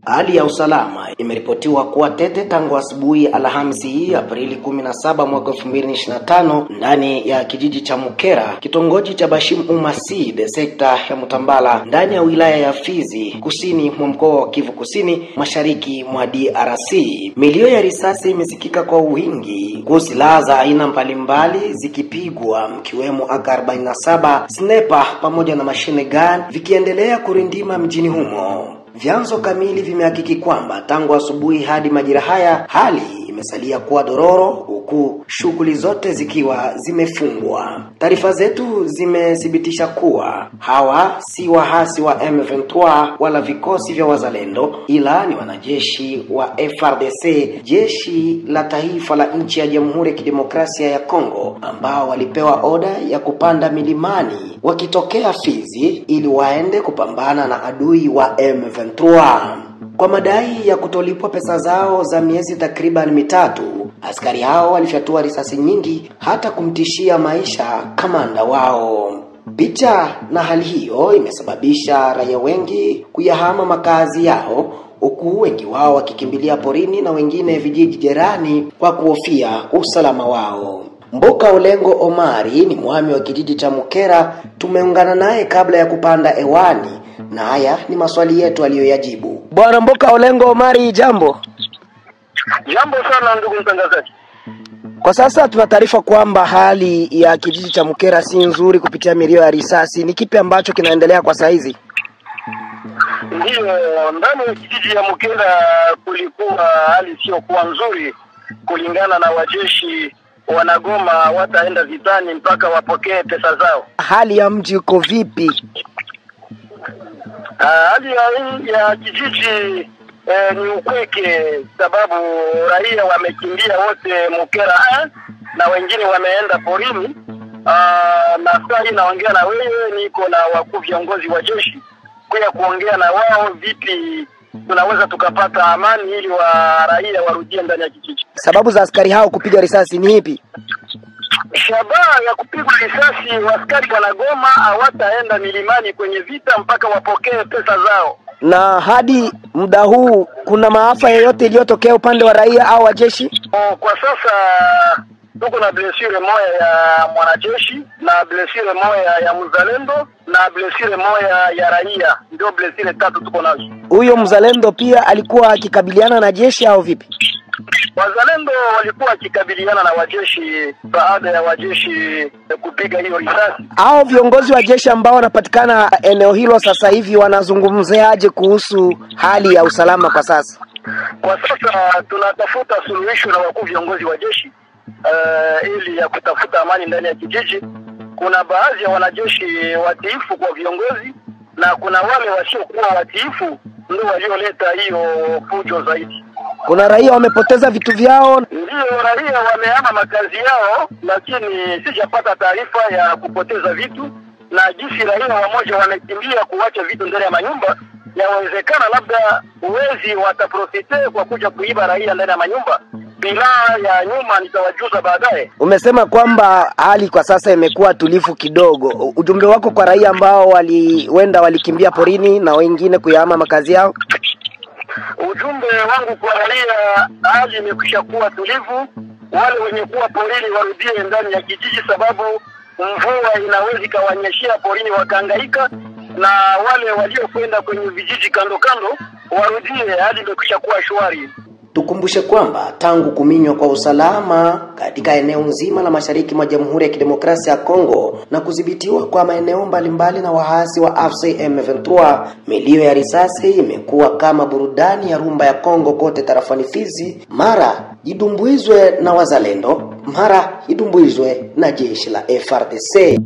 Hali ya usalama imeripotiwa kuwa tete tangu asubuhi Alhamisi hii Aprili 17 mwaka 2025 ndani ya kijiji cha Mukera, kitongoji cha Bashim Umaside, sekta ya Mutambala, ndani ya wilaya ya Fizi, kusini mwa mkoa wa Kivu Kusini, mashariki mwa DRC. Milio ya risasi imesikika kwa wingi, huku silaha za aina mbalimbali zikipigwa, mkiwemo AK-47, sniper pamoja na machine gun vikiendelea kurindima mjini humo. Vyanzo kamili vimehakiki kwamba tangu asubuhi hadi majira haya hali imesalia kuwa dororo, huku shughuli zote zikiwa zimefungwa. Taarifa zetu zimethibitisha kuwa hawa si wahasi wa M23 wala vikosi vya wazalendo, ila ni wanajeshi wa FARDC, jeshi la taifa la nchi ya Jamhuri ya Kidemokrasia ya Kongo, ambao walipewa oda ya kupanda milimani wakitokea Fizi ili waende kupambana na adui wa M23. Kwa madai ya kutolipwa pesa zao za miezi takriban mitatu, askari hao walifyatua risasi nyingi hata kumtishia maisha kamanda wao. Picha na hali hiyo imesababisha raia wengi kuyahama makazi yao, huku wengi wao wakikimbilia porini na wengine vijiji jirani kwa kuhofia usalama wao. Mboka Olengo Omari ni mwami wa kijiji cha Mukera. Tumeungana naye kabla ya kupanda hewani na haya ni maswali yetu aliyoyajibu. Bwana Mboka Olengo Omari, jambo. Jambo sana ndugu mtangazaji. Kwa sasa tuna taarifa kwamba hali ya kijiji cha Mukera si nzuri kupitia milio ya risasi. Ni kipi ambacho kinaendelea kwa saa hizi? Ndiyo, ndani ya kijiji ya Mukera kulikuwa hali sio kuwa nzuri, kulingana na wajeshi wanagoma wataenda vitani mpaka wapokee pesa zao. Hali ya mji uko vipi? Hali ya kijiji ni ukweke, sababu raia wamekimbia wote Mukera na wengine wameenda porini. Na sasa naongea na wewe, niko na wakuu viongozi wa jeshi kuya kuongea na wao vipi tunaweza tukapata amani ili wa raia warudie ndani ya kijiji. Sababu za askari hao kupiga risasi ni ipi? Shabaha ya kupigwa risasi, askari wanagoma hawataenda milimani kwenye vita mpaka wapokee pesa zao. Na hadi muda huu kuna maafa yoyote iliyotokea upande wa raia au wa jeshi? Kwa sasa tuko na blessure moja ya mwanajeshi na blessure moja ya mzalendo na blessure moja ya raia, ndio blessure tatu tuko nazo. Huyo mzalendo pia alikuwa akikabiliana na jeshi au vipi? Wazalendo walikuwa wakikabiliana na wajeshi baada ya wajeshi kupiga hiyo risasi. Hao viongozi wa jeshi ambao wanapatikana eneo hilo sasa hivi wanazungumziaje kuhusu hali ya usalama kwa sasa? Kwa sasa tunatafuta suluhisho na wakuu viongozi wa jeshi ili ya kutafuta amani ndani ya kijiji. Kuna baadhi ya wanajeshi watiifu kwa viongozi na kuna wale wasiokuwa watiifu ndio walioleta hiyo fujo zaidi. Kuna raia wamepoteza vitu vyao? Ndio, raia wamehama makazi yao, lakini sijapata taarifa ya kupoteza vitu, na jinsi raia wamoja wamekimbia kuacha vitu ndani ya manyumba, yawezekana labda wezi wataprofite kwa kuja kuiba raia ndani ya manyumba. Bila ya nyuma nitawajuza baadaye. Umesema kwamba hali kwa sasa imekuwa tulivu kidogo. Ujumbe wako kwa raia ambao waliwenda walikimbia porini na wengine kuyahama makazi yao? Ujumbe wangu kwa raia, hali imekwisha kuwa tulivu. Wale wenye kuwa porini warudie ndani ya kijiji, sababu mvua inaweza ikawanyeshea porini wakahangaika, na wale waliokwenda kwenye vijiji kando kando warudie, hali imekwisha kuwa shwari. Tukumbushe kwamba tangu kuminywa kwa usalama katika eneo nzima la mashariki mwa Jamhuri ya Kidemokrasia ya Kongo na kudhibitiwa kwa maeneo mbalimbali na waasi wa AFC M23, milio ya risasi imekuwa kama burudani ya rumba ya Kongo kote tarafani Fizi, mara idumbuizwe na wazalendo, mara idumbuizwe na jeshi la FARDC.